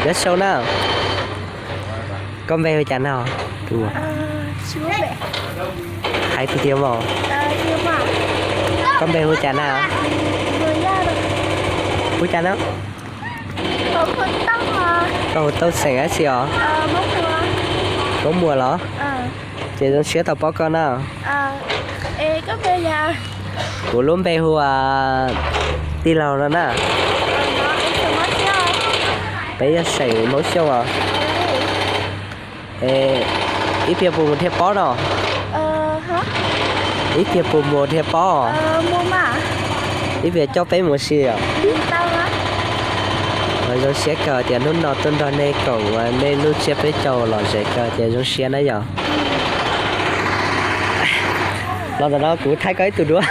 Nyob zoo na. Koj npe hu cas na? Hais tiag tiag mas. Koj npe hu cas na? Hu cas na? Koj hu Tooj xeem dab tsi os? Hmoob Muas los? Ces zoo siab tau paub koj na. Kuv lub npe hu ua Tij Laug no na. Peb yog xeem Hmoob Xyooj os. Ib pliag puas mus dhia pob no? Ib pliag puas mus dhia pob? Ib pliag coj peb mus si os. Zoo siab kawg tias hnub no tuaj nrog nej koom ua nej lub tsiab peb caug lom zem kawg tias zoo siab na yom. Los ntawm no kuv thaij koj ib tug duab.